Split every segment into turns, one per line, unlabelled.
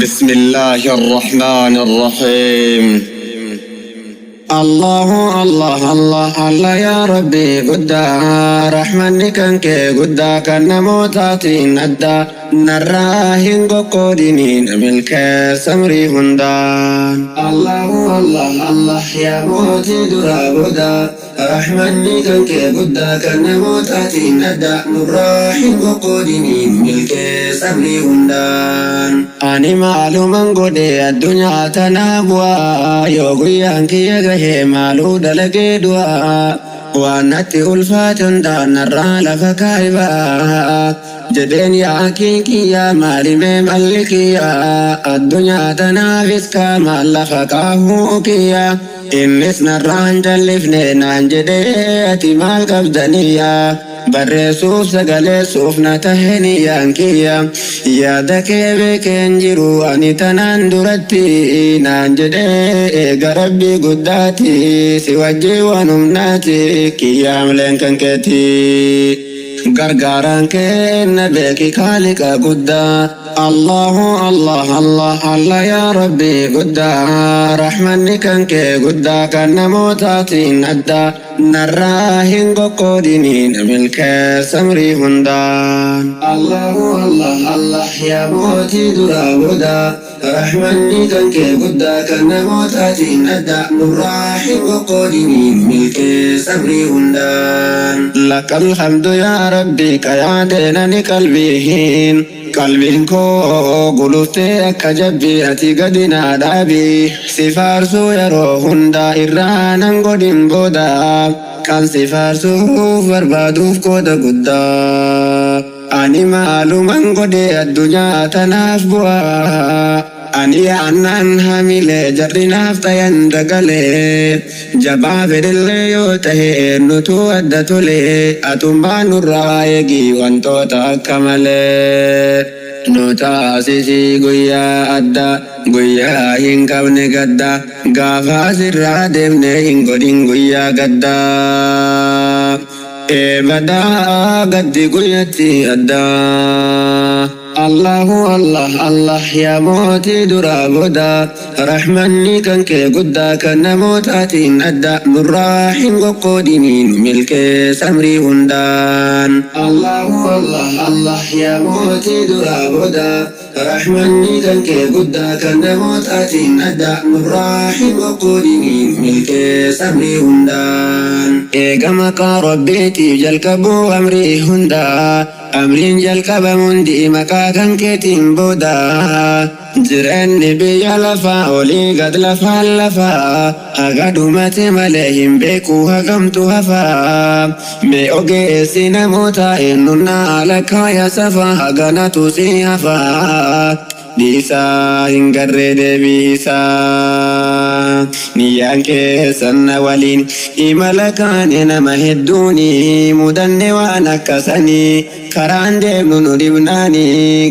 بسم الله الرحمن الرحيم. الله الله الله الله يا ربي guddaa, rahmanni kan kee guddaa, kan namootaatiin adda, narraa hin qoqqoodiniin milkeessa amrii hundaan. Allahu Allah Allah yaa mootii duraa booda, rahmanni kan kee guddaa, kan namootaatiin adda, nurraa hin qoqqoodiniin milkeessa amrii hundaan. Ani maaluman godhe addunyaa tanaa bu'aa? Yoo guyyaan kiyya gahee maaluu dalagee du'aa? Waan natti ulfaate hundaan narraa lafa kaayibaa jedheen, yaa kiyya, maalimee malli kiyya? Addunyaa tanaafis kaamaan lafa kaahuu kiyya. Innis narraan jallifne naan jedhee, ati maal qabdaniyyaa? Barreessuuf sagaleessuuf na taheniyyaan kiyya. Yaada kee beekeen jiru ani tanaan duratti naan jedhee, eega rabbii guddaati si wajjii waan humnaati kiyyaamleen kan keeti. Gargaaraan kenna beeki kaaliqa guddaa. Allahu Allah Allah Allah yaa rabbii guddaa, rahmanni kan kee guddaa, kan namootaatiin adda, narraa hin qoqqoodiniin milkeessa amrii hundaan. Allahu Allah Allah yaa mootii duraa booda, rahmanni kan kee guddaa, kan namootaatiin adda, nurraa hin qoqqoodiniin milkeessa amrii hundaan. Lakal hamdu yaa rabbi qayaadeenani qalbiin qalbiin koo guluftee akka jabbii, ati gadi naa dhaabi. Si faarsuu yeroo hundaa irraa nan godhin booda, kan si faarsuuf barbaaduuf qooda guddaa. Ani maaluman godhe addunyaa tanaaf bu'aa? Ani aannan hamilee jarrinaaf tayan dagalee, jabaa fedhillee yoo tahe eenyutu adda tole? Atummaa nurraa eegi wantoota akka malee. Nu taasisii guyyaa adda, guyyaa hin qabne gadda, gaafa asirraa deemne hin godhin guyyaa gaddaa. Eebadaa gaddi guyyatti addaa. Allahu Allah Allah yaa mootii duraa booda, rahmanni kan kee guddaa, kan namootaatiin adda, nurraa hin qoqqoodiniin milkeessa amrii hundaan. Allahu Allah Allah yaa mootii duraa booda, rahmanni kan kee guddaa, kan namootaatiin adda, nurraa hin qoqqoodiniin milkeessa amrii hundaan. Eega maqaa rabbiitiif jalqabuu amrii hundaa, amriin jalqabamu hundi maqaa kan keetiin booda. Jireenyi biyya lafaa olii gad lafaan lafaa, haga dhumate malee hin beeku hagamtu hafaa. Mee ogeessi namoota eenyunnaa lakkaaya safaa, haganatu si hafaa? Dhiisaa hin garree deebiisaa. Niyyaan keessan na waliin imala kaane, nama hedduuni mudanne waan akkasanii, karaan deemnu nu dhibnaani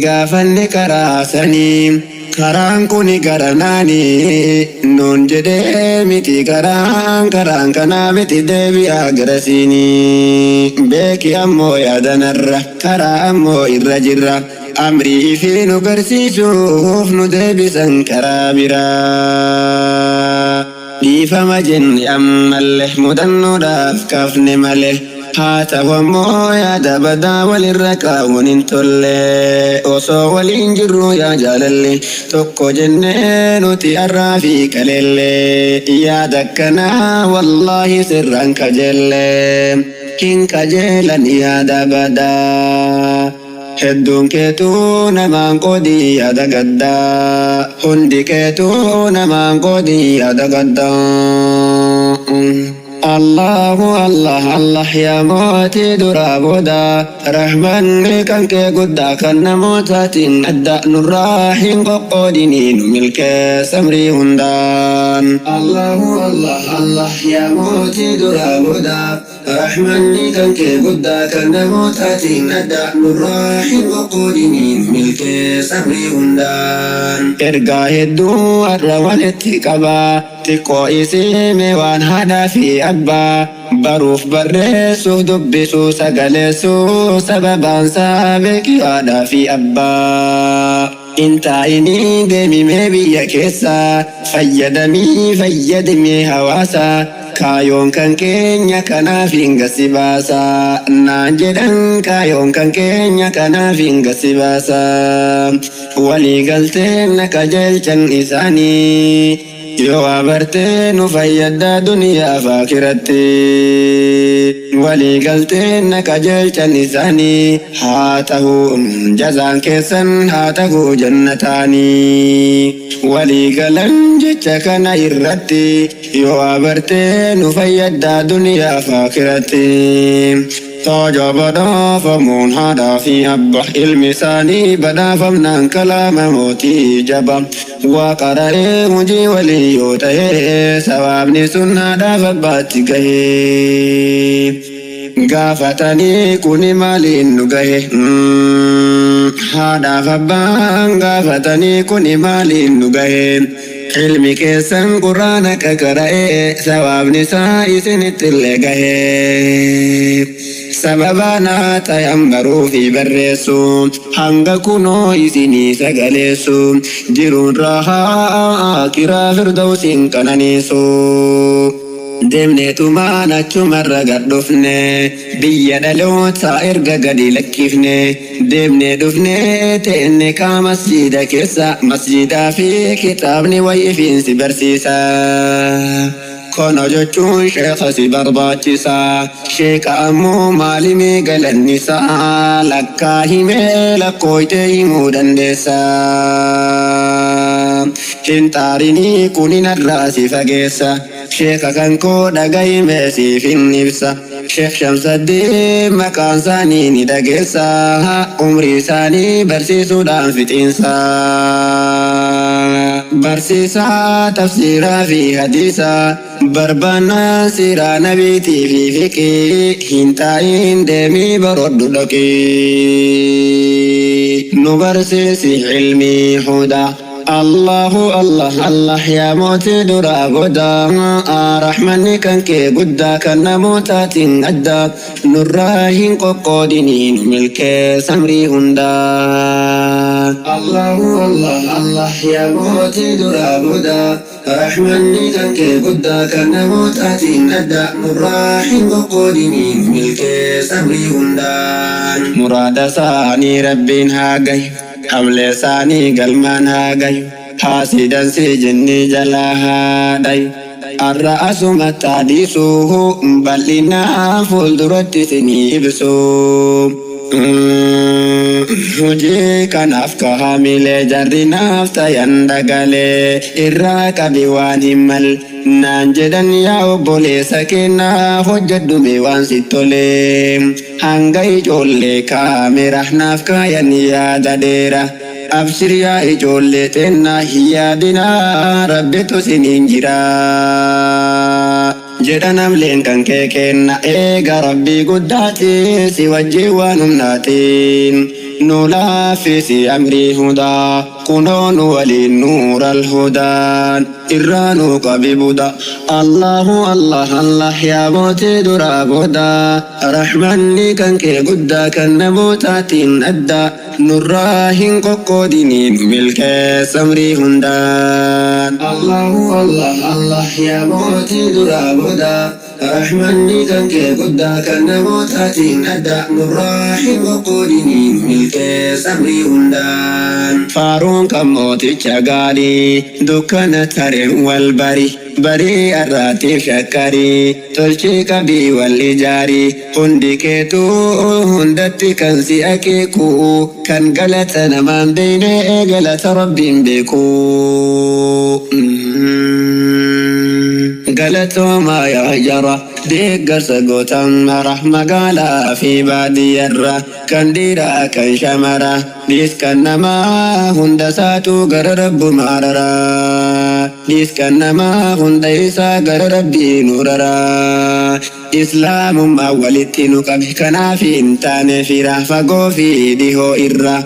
gaafanne karaa sanii. Karaan kuni gara naani nuun jedhee, miti karaan karaan kanaa miti, deebi'aa garasiini. Beeki ammoo yaadanarra karaa ammoo irra jirra, amrii fi nu garsiisuuf nu deebisan karaa biraa. Dhiifama jenne ammallee mudannoodhaaf kaafne malee, haa ta'u ammoo yaada badaa walirra kaa'uun hin tolle. Osoo waliin jirru yaa jaalalle, tokko jennee nuti har'aa fi kaleellee, yaada akkanaa wallaahi sirraan kajeelle, hin kajeelan yaada badaa. Hedduun keetuu namaan qoodii yaada gaddaa, hundi keetuu namaan qoodii yaada gaddaa. Allahu Allah Allah yaa mootii duraa booda, rahmanni kan kee guddaa, kan namootaatiin adda, nurraa hin qoqqoodinii nu milkeessa amrii hundaan. Allahu Allah Allah yaa mootii duraa booda, rahmanni kan kee guddaa, kan namootaatiin adda, nurraa hin qoqqoodinii nu milkeessa amrii hundaan. Ergaa hedduu har'a walitti qabaa, xiqqoo isiime waan haadhaa fi abbaa baruuf barreessuuf dubbisuu sagaleessuu sababaansaa beeki haadhaa fi abbaa. Hin taa'inii deemimee biyya keessa fayyadamii fayyadamee hawaasa kaayoon kan keenya kanaaf hin gasi baasa naan jedhan kaayoon kan keenya kanaaf hin gasi baasa walii galteen na qajeelchan isaanii yoo abartee nu fayyaddaa duniyaa faakiratti walii galteen na qajeelchan isaanii haa ta'u jazaan keessan haa ta'u jannataanii walii galan jecha kana irratti yoo abartee nu fayyaddaa duniyaa faakiratti. Tooja badhaafamuun haadhaa fi abba ilmi isaanii badhaafamnaan kalaama mootii jaba waa qara'ee hojii walii yoo ta'e sawaabni sun haadhaaf abbaatti gahee. Gaafatanii kuni maaliin nu gahe? Haadhaaf abbaan gaafatanii kuni maaliin nu gahe? Ilmi keessan quraana qaqara'ee sawaabni isaa isinitti illee gahe. Sababa naa ta'an baruu fi barreessu hanga kunoo isinii sagaleessu jiruun raahaa kiraa firdawsiin qananiisu. Deemneetumaan achumarra gad dhufne biyya dhalootaa erga gadi lakkifne deemnee dhufne teenne kaa masjiida keessa masjiidaa fi kitaabni wayifiin si barsiisa. Kana jechuun sheeka si barbaachisa. Sheeka ammoo maalimee galannisaa lakkaa himee lakkooytee himuu dandeessa. Hin xaarinii kuninarraa si fageessa. Sheeka kan koo dhagahimee siif hin ibsa. Sheekh Shamsaddin maqaan isaanii ni dhageessa. Umrii isaanii barsiisuudhaan fixiinsa. Barsiisaa tafsiiraa fi hadiisa barbaannaan siiraa nabiitii fi fiqii hin taa'in deemii barodhu dhaqii. Nu barsiisi ilmii hudaa. Allahu Allah Allah yaa mootii duraa godaa rahmanni kan kee guddaa kan namootaatiin adda nurraa hin qoqqoodinii nu milkee samrii hundaa. Allahu Allah Allah yaa mootii duraa godaa rahmanni kan kee guddaa kan namootaatiin adda nurraa hin qoqqoodinii nu milkee samrii hundaan. Muraada isaanii rabbiin haa gayu. Hamlee isaanii galmaan haa gayu. Haasidansii jinnii jalaa haa dhayu. Arra asumatti adiisuu bal'inaan fuulduratti isinii ibsu. Hojii kanaaf kaa'amilee jarri naaf tayan dhagalee irraa qabi waan hin mal naan jedhan yaa obboleessa kennaa hojjedhume waan sitti tolee. Hanga ijoollee kaamera naaf kaayan yaada dheera. Abshir yaa ijoollee teennaa hin yaadinaa rabbitu siniin jira. Jedha namleen kan kee kenna eega rabbii guddaati si wajjin waan humnaatiin. Nu laaffisi amrii hudaa kunoo nu waliin nuural hudaan irraa nu qabi buda. Allahu Allah Allah yaa mootii duraa booda rahmanni kan kee guddaa kan namootaatiin adda nurraa hin qoqqoodinii nu milkee samrii hundaan. Allahu Allah Allah yaa mootii duraa booda rahmanni kan kee guddaa kan namootaatiin adda nurraa hin qoqqoodinii nu milkee samrii hundaan. Faaruun kan mooticha gaarii dukkana tareen wal bari. Barii arraatiif shakkarii tolchii qabii wal ijaarii hundi keetuu hundatti kan si akeeku kan galata namaan beeyne galata rabbiin beeku. Galatoomaa yaa jara deeggarsa gootan mara magaalaa fi baadiyyarra kan dhiiraa kan shamara dhiis kan namaa hunda isaatu gara rabbumaa rara dhiis kan namaa hunda isaa gara rabbii nu rara. Islaamummaa walitti nu qabe kanaaf hin taane fira fagoo fi dhihoo irra.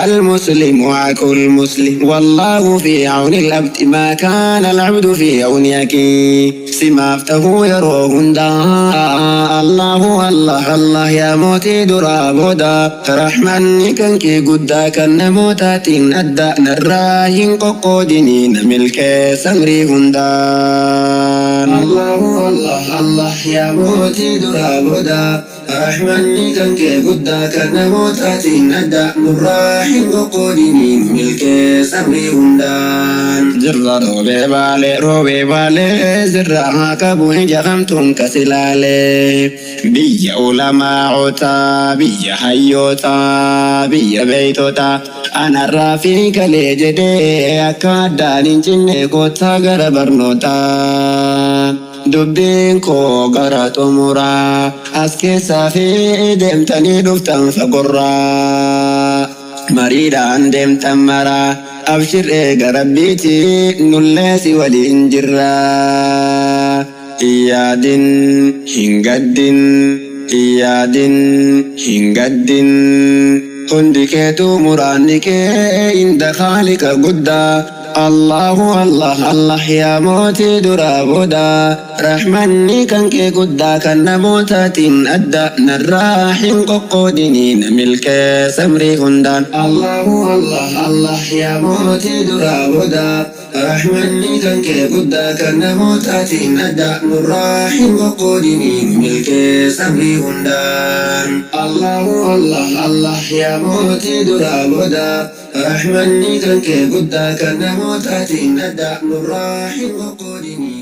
المسلم وكل مسلم والله في عون العبد ما كان العبد في عون أخيه simaaf ta'uu yeroo hundaa. Allahu Allah Allah yaa mootii duraa booda, rahmanni kan kee guddaa kan namootaatiin adda, narraa hin qoqqoodinii na milkee samrii hundaan. Allahu Allah Allah yaa mootii duraa booda, rahmanni kan kee guddaa kan namootaatiin adda, nurraa hin qoqqoodinii nu milkee samrii hundaan. Jirra roobee baalee, roobee baalee, sirra haa qabu ija hamtuun kasilaalee. Biyya ulamaacotaa, biyya hayyootaa, biyya beeytotaa, anarraa fi kalee jedhee akka addaan hin cinne kottaa gara barnootaa. Dubbiin koo gara xumuraa, as keessaa fi deemtanii dhuftan fagorraa. Mariidhaan deemtan maraa, abshir eega rabbiiti nullee si waliin jirraa. Iyyaadin hin gaddin, iyyaadin hin gaddin. Hundi keetuu muraanni kee inda khaalika guddaa. Allahu Allah Allah yaa mootii duraa booda, rahmanni kan kee guddaa kan namootaatiin adda, narraa hin qoqqoodinii na milkee samrii hundaan. Allahu Allah Allah yaa mootii duraa booda, rahmanni kan kee guddaa kan namootaatiin adda, nurraa hin qoqqoodinii nu milkee samrii hundaan. Allahu Allah Allah yaa mootii duraa booda, rahmanni kan kee guddaa kan namootaatiin adda, nurraa hin qoqqoodinii.